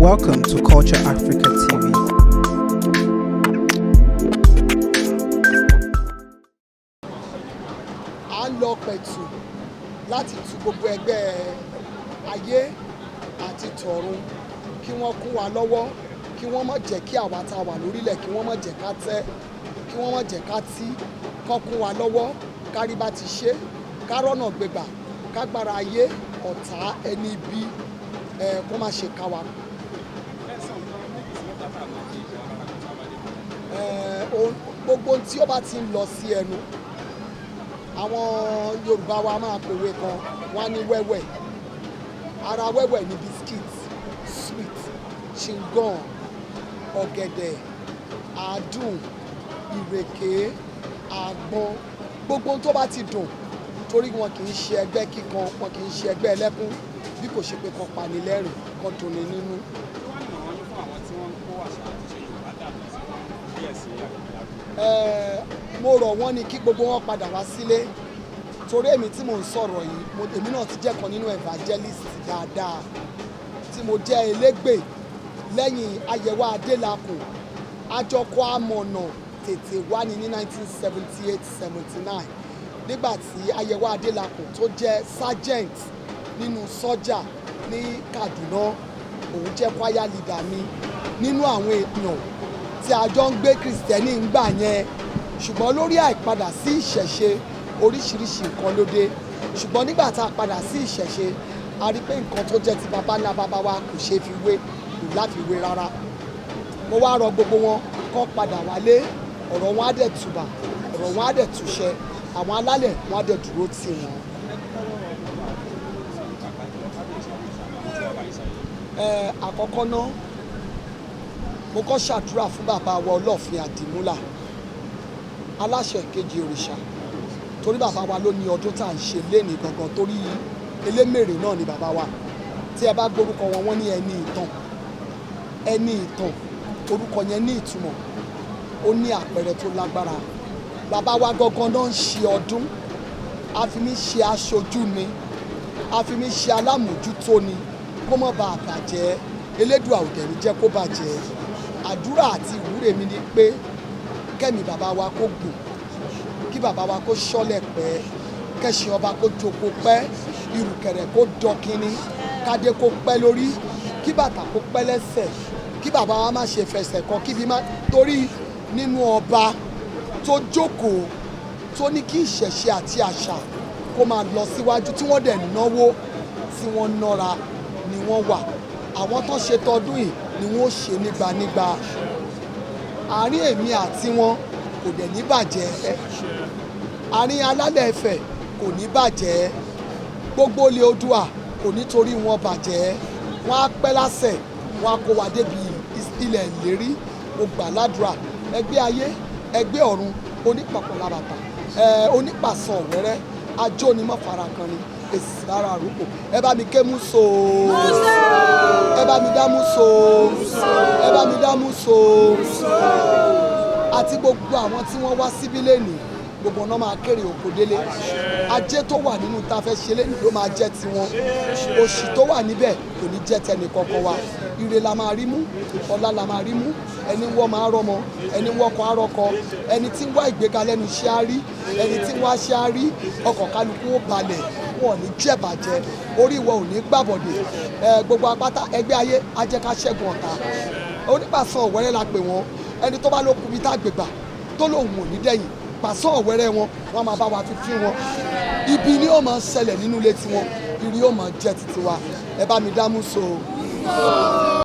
Welcome to Culture Africa TV. À ń lọ pẹ̀tù láti tu gbogbo ẹgbẹ́ ayé àti tọ̀run kí wọ́n kún wa lọ́wọ́, kí wọ́n má jẹ́ kí àwa tá a wà lórílẹ̀, kí wọ́n má jẹ́ ká tẹ́, kí wọ́n má jẹ́ ká tí kán kún wa lọ́wọ́, kárí bá ti ṣe, ká rọ́nà gbégbà, kágbára ayé ọ̀tá ẹni ibi ẹ̀ kó má ṣe ká wa. Gbogbo ohun tí ó bá ti ń lọ sí ẹnu, àwọn Yorùbá wa máa pòwe kan, wọ́n á ní wẹ́wẹ́ ara wẹ́wẹ́ ní biscuit, sweet, chewing-gum, ọ̀gẹ̀dẹ̀, àádùn, ìrèké, àgbọn, gbogbo ohun tó bá ti dùn, torí wọn kì í ṣe ẹgbẹ́ kíkan, wọn kì í ṣe ẹgbẹ́ ẹlẹ́kún, bí kò ṣe pé kan pani lẹ́rìn, kan dunni nínú. Mo rọ̀ wọ́n ní kí gbogbo wọn padà wá sílé, torí èmi tí mò ń sọ̀rọ̀ yìí, èmi náà ti jẹ́ kan nínú evangelist dáadáa tí mo jẹ́ elégbè lẹ́yìn Ayẹ̀wò Adélakùn. Àjọkọ̀ amọ̀nà tètè wá ní 1978-79, nígbà tí Ayẹ̀wò Adélakùn tó jẹ́ sergeant nínú sọ́jà ní Kaduna, òun jẹ́ choir leader mi nínú àwọn èèyàn tí a jọ ń gbé Kristẹni ń gbà yẹn. Ṣùgbọ́n lórí àìpadà sí ìṣẹ̀ṣe, oríṣiríṣi nǹkan ló dé. Ṣùgbọ́n nígbà tá a padà sí ìṣẹ̀ṣe, a rí pé nǹkan tó jẹ́ ti baba ńlá baba wa kò ṣeé fi wé, kò láfiwé rárá. Mo wá rọ gbogbo wọn kó padà wálé. Ọ̀rọ̀ wọn á dẹ̀ tùbà, ọ̀rọ̀ wọn á dẹ̀ túṣẹ, àwọn alálẹ̀ wọn á dẹ̀ dúró tì wọ́n. Àkọ́kọ́ náà, mo kọ́ ṣàdúrà fún bàbá wa Ọlọ́ọ̀fin Àdìmúlà, aláṣẹ kejì òrìṣà, torí bàbá wa ló ní ọdún tá à ń ṣe lénìí gangan, torí elémèrè náà ni bàbá wa. Tí ẹ bá gbórúkọ wọn, wọ́n ní ẹni ìtàn, ẹni ìtàn. Orúkọ yẹn ní ìtumọ̀, ó ní àpẹẹrẹ tó lágbára. Bàbá wa gangan náà ń ṣe ọdún, a fi mí ṣe aṣojú ni, a fi mí ṣe alámòjútó ni, kó má bàa bàjẹ́. Elédùà ò dẹ̀ ní jẹ́ kó bàjẹ́. Àdúrà àti ìwúre mi ni pé kẹ́mi bàbá wa kó gùn, kí bàbá wa kó ṣọ́lẹ̀ pẹ́, kẹ́ṣin ọba kó jókòó pẹ́, ìrùkẹ̀rẹ̀ kó dọ̀kínní, kádé kó pẹ́ lórí, kí bàtà kó pẹ́ lẹ́sẹ̀, kí bàbá wa má ṣe fẹsẹ̀ kọ kíbi má, torí nínú ọba tó jókòó tó ní kí ìṣẹ̀ṣe àti àṣà kó máa lọ síwájú, tí wọ́n dẹ̀ náwó tí wọ́n nọ́ra ni wọ́n wà. Àwọn tó ṣe tọdún yìí ni wọ́n ṣe nígbànígbà. Àárín èmi àti wọn kò dẹ̀ ní bàjẹ́, àárín alálẹ̀ Ifẹ̀ kò ní bàjẹ́, gbogbo ilé Oòduà kò ní torí wọn bàjẹ́. Wọn á pẹ́ lásẹ̀, wọn á kó wa débi ilẹ̀ ìlérí. Mo gbà ládùúrà, ẹgbẹ́ ayé, ẹgbẹ́ ọ̀run, onípàpọ̀lá bàtà, onípàsán ọ̀wẹ́rẹ́, ajónimọ̀ farakan ni èsì lára àrùkò. Ẹ bá mi ké múso, ẹ bá mi dá múso, ẹ bá mi dá múso. Àti gbogbo àwọn tí wọ́n wá síbí lẹ́nìí, gbogbo ọ̀nà máa kéré òkò délé. Ajé tó wà nínú tá a fẹ́ ṣe lẹ́nìí ló máa jẹ́ tiwọn, òṣì tó wà níbẹ̀ kò ní jẹ́ tẹnì kankan wa. Ire la máa rí mú, ọlá la máa rí mú. Ẹni wọ́n máa rọ́mọ, ẹni wọ́kọ á rọ́kọ, ẹni tí ń wá ìgbéga lẹ́nu iṣẹ́ á rí, ẹni tí ń wá iṣẹ́ á rí. Ọkàn kálukú ó balẹ̀, wọn ò ní jẹ̀bàjẹ́, orí ìwọ ò ní gbàbọ̀dẹ̀. Gbogbo apáta ẹgbẹ́ ayé á jẹ́ ká ṣẹ́gun ọ̀tá. Onípàsán ọ̀wẹ́rẹ́ la pè wọ́n. Ẹni tó bá ló kú bí tá gbègbà tó lóun ò ní dẹ̀yìn, pàṣán ọ̀wẹ́rẹ́ wọn, wọ́n máa bá wa fi fín wọn. Ibi ni ó máa ṣẹlẹ̀ nínú ilé tiwọn, ire ó máa jẹ́ titi wa. Ẹ bá mi dá mú so.